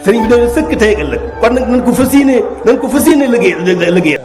sëriñ bi dañu sëkk tey ak ëllëg kon nag nañ ko fas yéene liggéey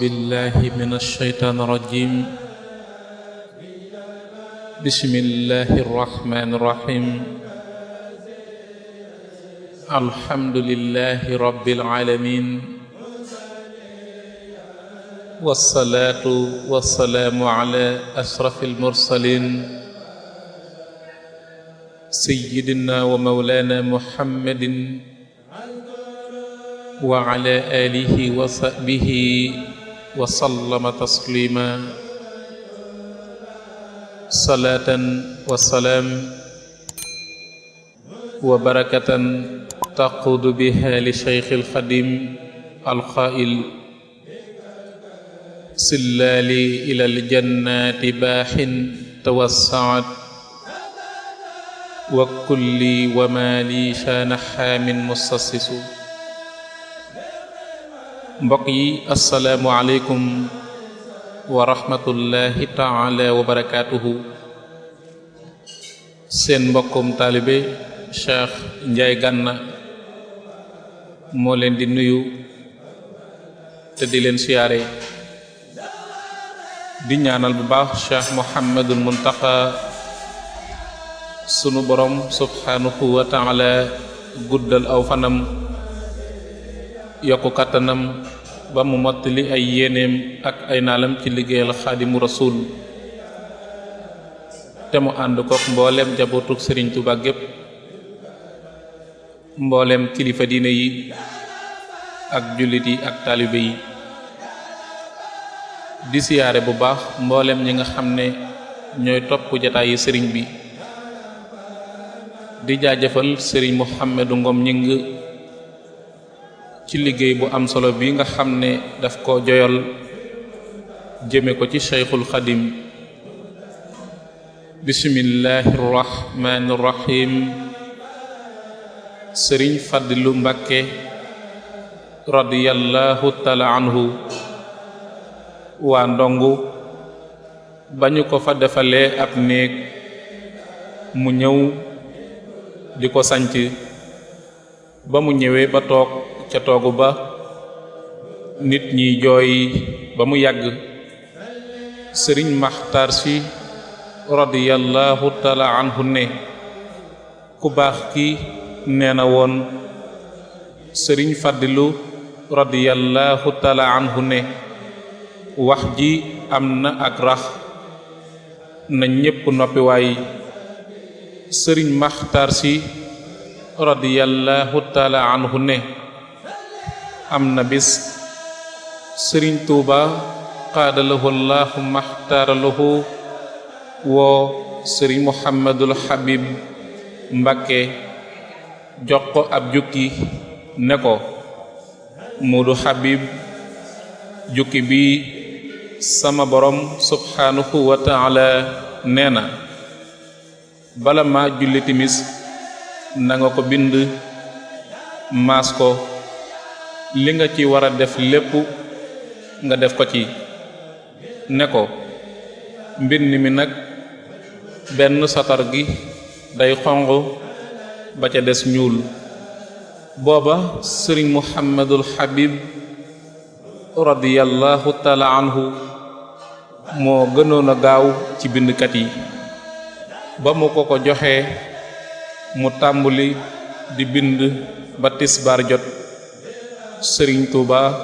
بالله من الشيطان الرجيم بسم الله الرحمن الرحيم الحمد لله رب العالمين والصلاة والسلام على أشرف المرسلين سيدنا ومولانا محمد وعلى آله وصحبه وسلم تسليما صلاة وسلام وبركة تقود بها لشيخ الخديم القائل سلالي إلى الجنات باح توسعت وكلي ومالي شان حام مستسس mbokk yi assalaamu aleykum wa rahmatullahi taala wa barakaatuhu seen mbokkum taalibe Cheikh Ndiaye Gana moo leen di nuyu te di leen siyaare di ñaanal bu baax Cheikh Mouhamadul Muntaqa sunu borom subhanahu wa taala guddal aw fanam yokku kàttanam ba mu mottali ay yéeneem ak ay naalam ci liggéeyal xaadimu rasul te mu ànd kook mbooleem jabootug Sëriñ Tuubaa gépp mbooleem kilifa diine yi ak jullit yi ak taalibe yi di siyaare bu baax mbooleem ñi nga xam ne ñooy topp jataayi sëriñ bi di jaajëfal sëriñ Mouhamadou Ngom ñing ci liggéey bu am solo bi nga xam ne daf ko joyal jëme ko ci Cheikhul Xadim bismillahir rahmanir rahim sëriñ Fadilu Mbàkke radiyallahu taala anhu waa ndongu ba ñu ko fa defalee ab néeg mu ñëw di ko sanc ba mu ñëwee ba toog ca toogu ba nit ñi jooy ba mu yàgg sëriñ Maxtaar Si radiyallahu taala anhu ne ku baax ki nee na woon sëriñ Fadilu radiyallahu taala anhu ne wax ji am na ak rax na ñépp noppi waay sëriñ Maxtaar Si radiyallahu taala anhu ne am na bis sëriñ Tuuba qaadalahu allahu maxtaaralahu woo sëriñ Muhammadul Habib Mbakke jox ko ab jukki ne ko Muudu Habib jukki bi sama borom subhanahu wa taala nee na bala ma julli timis na nga ko bind maas ko li nga ci war a def lépp nga def ko ci ne ko mbind mi nag benn satar gi day xonq ba ca des ñuul booba sëriñ Muhammadul Habib radiyallahu taala anhu moo gënoon a gaaw ci bindkat yi ba mu ko joxee mu tàmbuli di bind ba tisbaar jot sëriñ Tuuba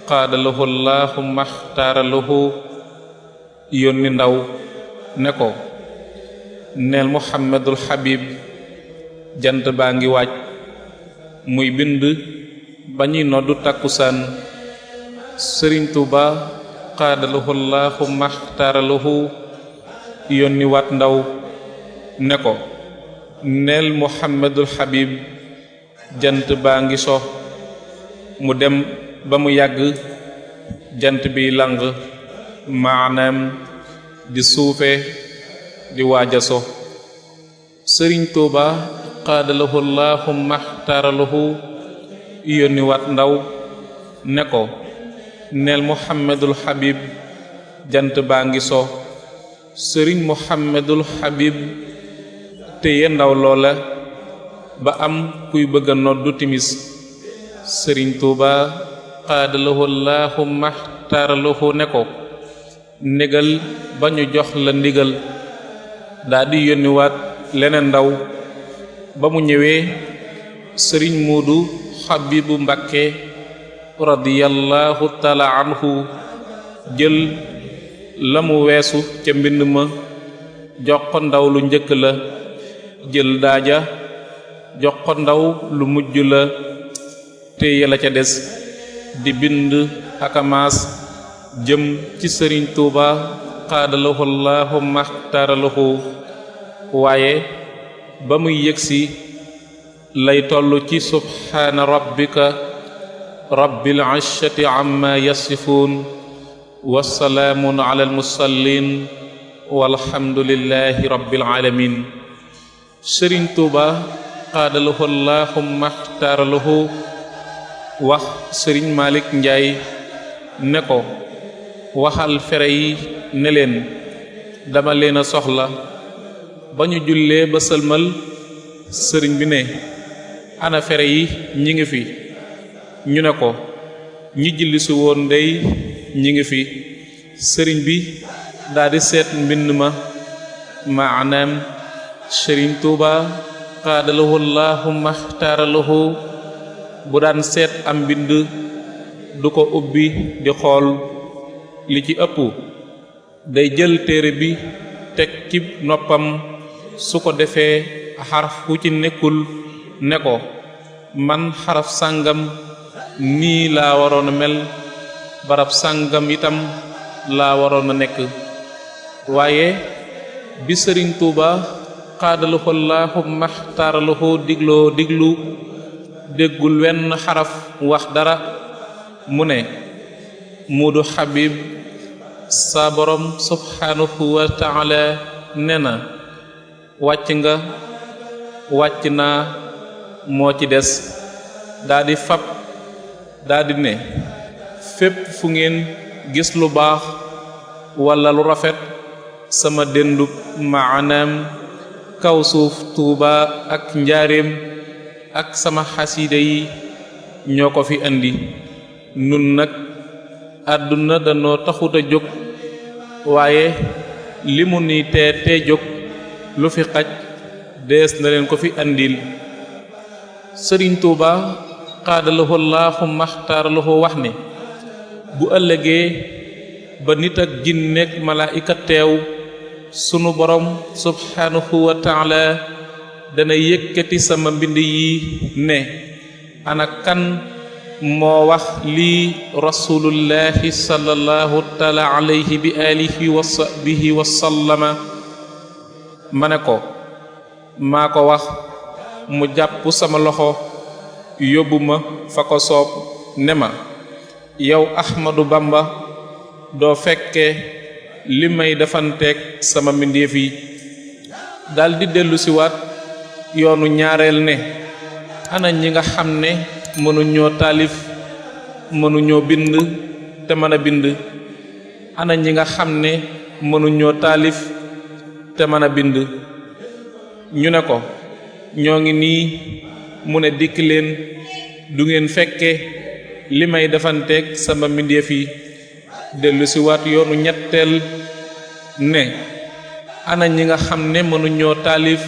qaadalahu allahu maxtaaralahu yónni ndaw ne ko neel Muhammadul Habib jant baa ngi waaj muy bind ba ñuy noddu takkusaan sëriñ Tuuba qaadalahu allahu maxtaaralahu yónni waat ndaw ne ko neel Muhammadul Habib jant baa ngi so mu dem ba mu yàgg jant bi lang maanaam di suufe di waaja so sëriñ tuuba qaadalahu allahumma xtaaralahu yónni wat ndaw ne ko neel muhammadul habib jant baa ngi so sëriñ muhammadul habib téye ndaw loola ba am kuy bëgga noddu timis sëriñ tuuba qaadalahu allahumma xtaaralahu ne ko négal ba ñu jox la ndigal daldi yónniwaat leneen ndaw ba mu ñëwee sëriñ muudu xabibu mbakke radiyallahu taala anhu jël la mu weesu ca mbind ma jox ko ndaw lu njëkk la jël daaja jox ko ndaw lu mujj la téye la ca des di bind akamaas jëm ci sëriñ tuuba qaadalahu allahumma xtaaralahu waaye ba muy yëgsi lay tollu ci subhaana rabbika rabbil izzati amma yasifuun wasalaamun ala almursaliin walhamdulillahi rabbil aalamiin sëriñ tuuba qaadalahu allahumma xtaaralahu wax sëriñ malik njaay ne ko waxal fere yi ne leen dama leen a soxla ba ñu jullee ba sëlmal sëriñ bi ne ana fere yi ñi ngi fi ñu ne ko ñi julli si woon ndey ñi ngi fi sëriñ bi daldi seet mbind ma maanaam sëriñ tuuba qaadalahu allahumma xtaaralahu bu daan seet am mbind du ko ubbi di xool li ci ëpp day jël téere bi teg ci noppam su ko defee xaraf ku ci nekkul ne ko man xaraf sàngam nii laa waroon a mel barab sàngam itam laa waroon a nekk waaye bi sëriñ tuuba qaadalahu allahumma xtaaralahu diglu déggul wenn xaraf wax dara mu ne muudu xabib sa borom subhanahu wa taala ne na wàcc naa moo ci des daldi fab daldi ne fépp fu ngeen gis lu baax walla lu rafet sama dendub maanaam kaw suuf tuuba ak njaareem ak sama xasiida yi ñoo ko fi andi nun nag àdduna danoo taxuta jóg waaye li mu ni tee jóg lu fi xaj dees na leen ko fi andil sëriñ tuuba qaadalahu allahumma xtaaralahu wax ne bu ëllëgee ba nit ak jinneek malaayika teew sunu borom subhanahu wa taala dana yëkkati sama mbind yi ne ana kan moo wax lii rasulullahi sallallahu taala alayhi bi alihi wa sahbihi wa sallama ma ne ko maa ko wax mu jàpp sama loxo yóbbu ma fa ko soob ne ma yow ahmadu bamba doo fekke li may defanteeg sama mbindéef yi daldi dellu siwaat yoonu ñaareel ne ana ñi nga xam ne mënuñoo taalif mënuñoo bind te mën a bind ana ñi nga xam ne mënuñoo taalif te mën a bind ñu ne ko ñoo ngi nii mu ne dikk leen du ngeen fekke li may defanteeg sama mbindéef yi dellu si waat yoonu ñetteel ne ana ñi nga xam ne mënuñoo taalif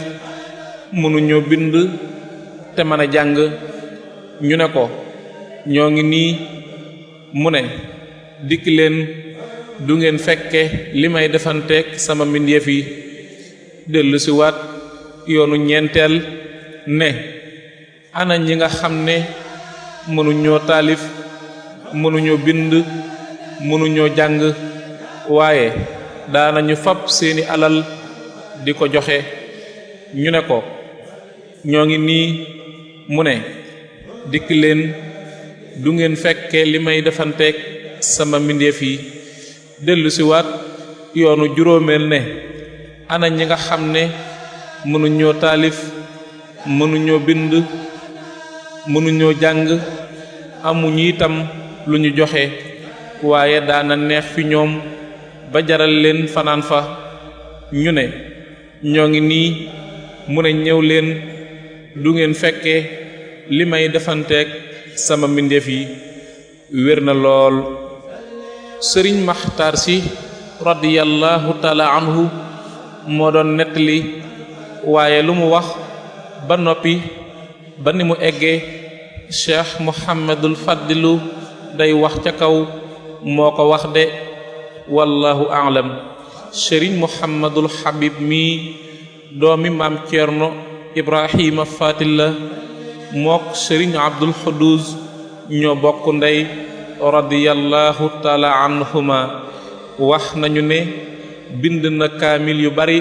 mënuñoo bind te mën a jàng ñu ne ko ñoo ngi nii mu ne dikk leen du ngeen fekke li may defanteeg sama mbindéef yi dellu si waat yoonu ñeenteel ne ana ñi nga xam ne mënuñoo taalif mënuñoo bind mënuñoo jàng waaye daanañu fab seeni alal di ko joxe ñu ne ko ñoo ngi nii mu ne dikk leen du ngeen fekke li may defanteeg sama mbindéef yi dellu si waat yoonu juróomeel ne ana ñi nga xam ne mënuñoo taalif mënuñoo bind mënuñoo jàng amuñu itam lu ñu joxe waaye daana neex fi ñoom ba jaral leen fanaan fa ñu ne ñoo ngi nii mu ne ñëw leen du ngeen fekke li may defanteeg sama mbindeef yi wér na lool. sëriñ maxtaar si radiyallahu taala anhu moo doon nettali waaye lu mu wax ba noppi ba ni mu eggee cheikh muhammadul faddilu day wax ca kaw moo ko wax de wallahu aalam. sëriñ muhammadul habib mii doomi maam ceerno ibrahima fatilla mook sëriñ abdul xudus ñoo bokk ndey radiyallahu taala anhuma. wax nañu ne bind na kaamil yu bari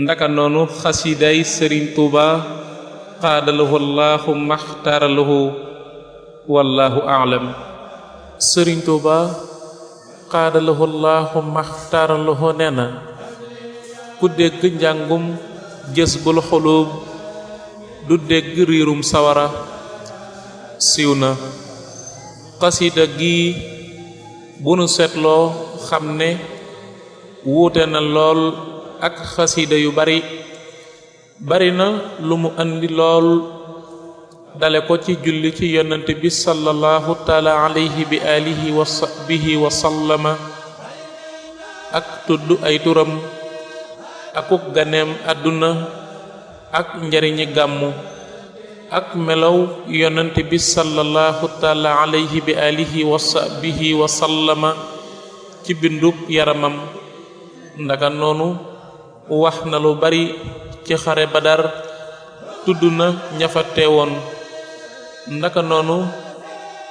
ndaka noonu xasiday sëriñ tuuba qaadalahu allahu maxtaaralahu wallahu aalam. sëriñ tuuba qaadalahu allahu maxtaaralahu nee na ku dégg njàngum jësbul xuluub du dégg riirum sawara. siiw na. xasida gi bu nu seetloo xam ne wuute na lool ak xasida yu bari na lu mu andi lool dale ko ci julli ci yonent bi sallallahu taala alayhi bi alihi wa sahbihi wa sallama ak tudd ay turam akuk ganeem àdduna ak njariñi gàmmu ak melow yonent bi sallallahu taala alayhi bi alihi wa sahbihi wa sallama ci bindub yaramam. ndaka noonu wax na lu bari ci xare badar tudd na ña fa teewoon. ndaka noonu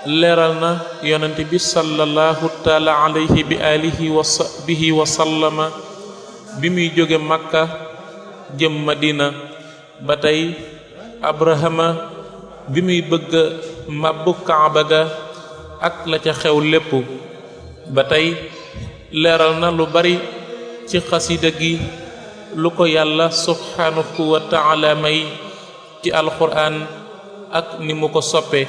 leeral na yonent bi sallallahu taala alayhi bi alihi wa sahbihi wa sallama bi muy jóge makka jëm madina. ba tey abrahama bi muy bëgg màbbu kaaba ga ak la ca xew lépp. ba tey leeral na lu bari ci xasida gi lu ko yàlla subhanahu wa taala may ci alquran ak ni mu ko soppe.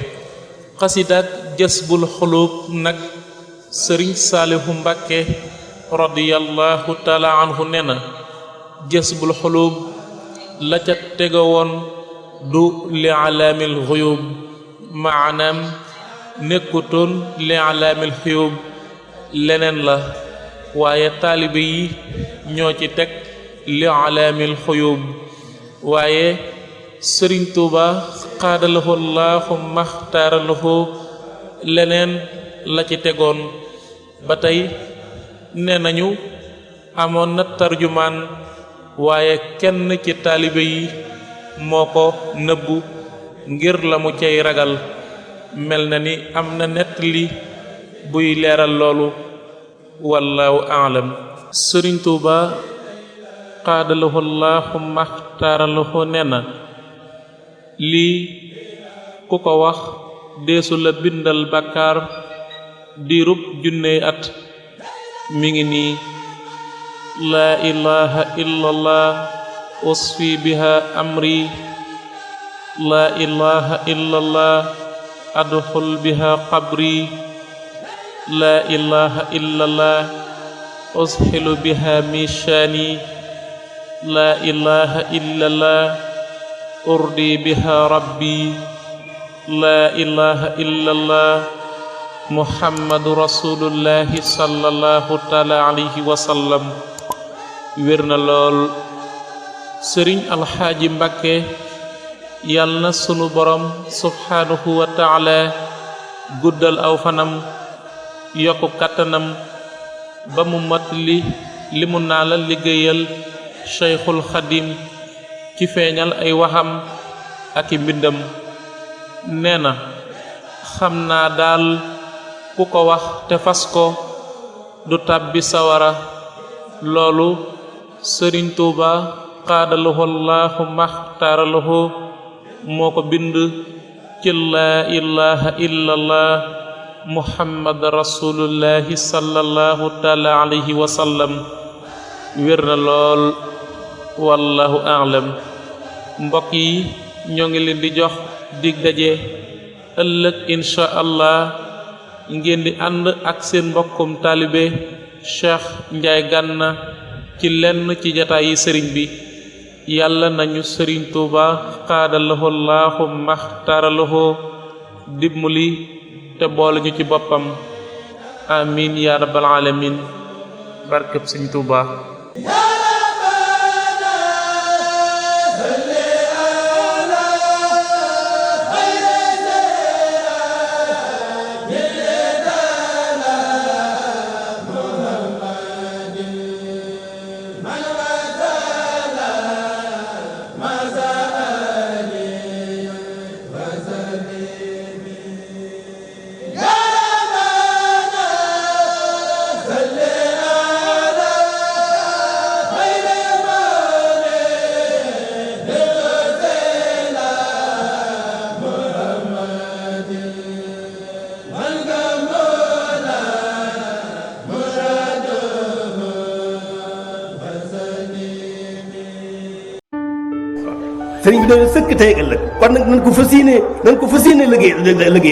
xasidaak jësbul xuluub nag sëriñ saalihu mbàkke radiyallahu taala anhu nee na jësbul xuluub la ca tega woon du li alaamil xuyub maanaam nekkutoon li alaamil xuyub leneen la waaye taalibe yi ñoo ci teg li alaamil xuyub. waaye sëriñ tuuba xaadalahu allahu maxtaaralahu leneen la ci tegoon. ba tey nee nañu amoon na tarjumaan waaye kenn ci taalibe yi moo ko nëbbu ngir la mu cay ragal. mel na ni am na nettali buy leeral loolu wallahu aalam. sëriñ tuuba qaadalahu allahu maxtaaralahu nee na lii ku ko wax deesu la bindal bàkkaar diirub junney at. mi ngi nii laa ilaha illallah usfi biha amri laa ilaha illallah adxul biha qabri laa ilaha illallah usxilu biha mishaani laa ilaha illallah urdi biha rabbi laa ilaha illallah muhammadu rasulullahi sallallahu taala alayhi wa sallam. wér na lool. sëriñ alxaaji mbàkke yal na sunu borom subhanahu wa taala guddal aw fanam yokku kàttanam ba mu mat li mu naa la liggéeyal cheikhul xadim ci feeñal ay waxam ak i mbindam. nee na xam naa daal ku ko wax te fas ko du tàbbi sawara. loolu sëriñ tuuba qaadalahu allahu maxtaaralahu moo ko bind ci laa ilaha illallah muhammad rasulullahi sallallahu taala alayhi wa sallam wér na lool wallahu a'lam. mbokk yi ñoo ngi leen di jox dig daje ëllëg insha allah ngeen di ànd ak seen mbokkum taalibe Cheikh Njaay Gànna ci lenn ci jataay yi sëriñ bi. yàlla nañu sëriñ Tuuba xaadalahu allahu maxtaaralahu dimbali te boole ñu ci boppam amin ya rabbal alamin barkeb sëriñ Tuuba. sëriñ bi doon sëkk tey ak ëllëg kon nag nañ ko fas yéene liggéey